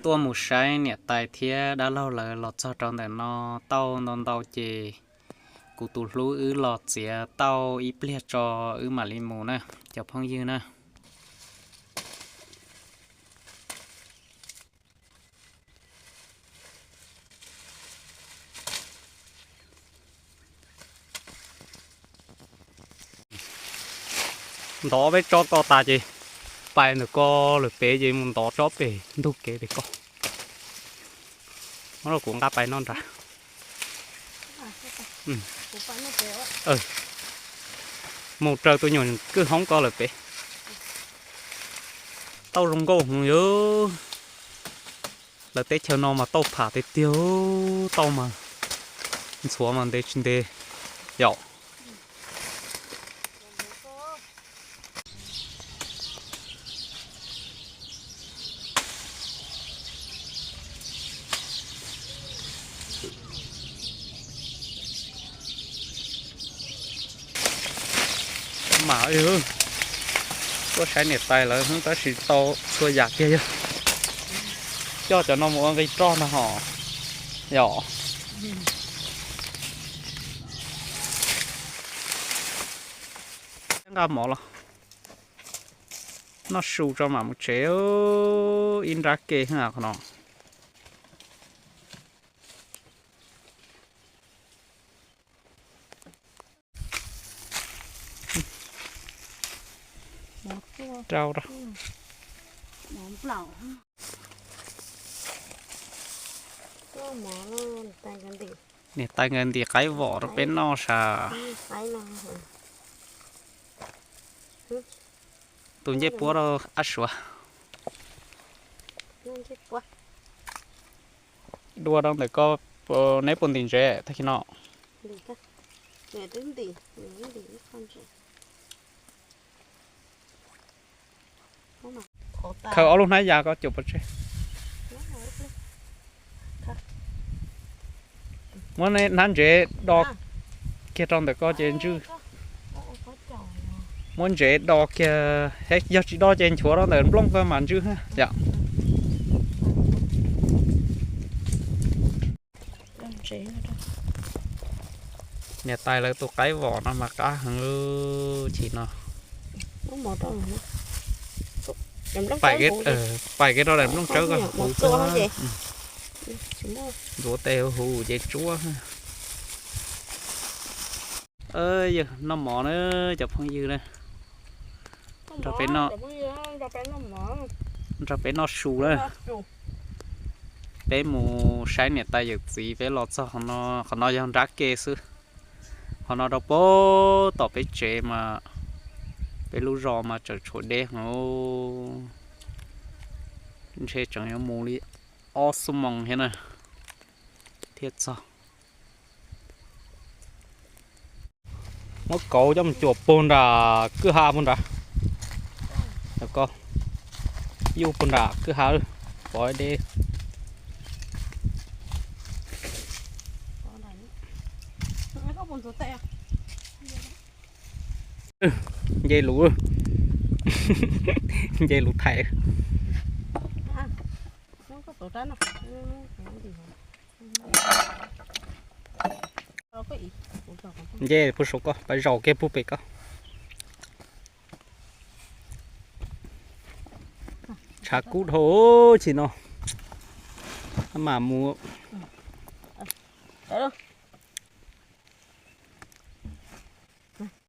Tuaj mus saib niam tais thiab dab laug lawv los txog rau ntawm no, tauj ntau ntau ces kuv tus hlub wb los txiav tauj ib pliag tso wb mam li mus na cov phooj ywg na. Ntov peb tsob ko tas ces pais ntawm ko lawm pem ces mus ntov tsob pem ntug kev pem ko. Muab rau kuv nqa pais no nrad. Mus raws tus nyuam kwj hoob ko lawm pem. Tauj zoo nkauj heev yog. Lawv teb chaws no mas tauj pham tiag tiag, tauj mas ntxhuav mas ntev tsis ntev yom. Mam tuaj saib niam tais lawv tab sis tau txhua yam kiag yog coj cov no mus ua nqi roj ntag hos yom. Nqa mov los noj su tso mam mus tsev. Ib nrab ke qhov no. Rau rau. Niam tais nkawd ntim qaib vom rau peb noj sas. Tus ncej puab rau ab suav. Dua rau ntawm ko, neb puas ntim ntsev tag kis no? Khaws ob lub hnab yas ko cuam pov tseg. Muab hnab ntsev do kiag rau ntawm ko ces ntswj. Muab ntsev do kiag, yog tsis do ces nchuav rau ntawm nplooj ko mas ntswj yom. Niam tais lawv tus qaib vom no mas qab heev chim no. Pais kev rau daim nplooj tsawb ko huv xwb. Ntxuav tes huv ces tsuab. Yog noj mov na cov phooj ywg na. Nrog peb noj su na. Peb mus saib niam tais yawm txiv peb los txog qhov no, qhov no yog nrab ke xwb. Qhov no rau pem tom peb tsev mas peb lub zos mas tseem tshuav deb heev. Ntshe tseem yuav mus li ob xuab moos thiab na thiaj txog. Muab kauv coj mus cuam puag nram kwj ha puag nrad. Ko, yuj puag nram kwj ha, pov deb. Nce lus, nce lus thaiv. Nce puag saum ko, pab zaum kiag puag pem ko. Tshav kub dhau chim no, mam mus.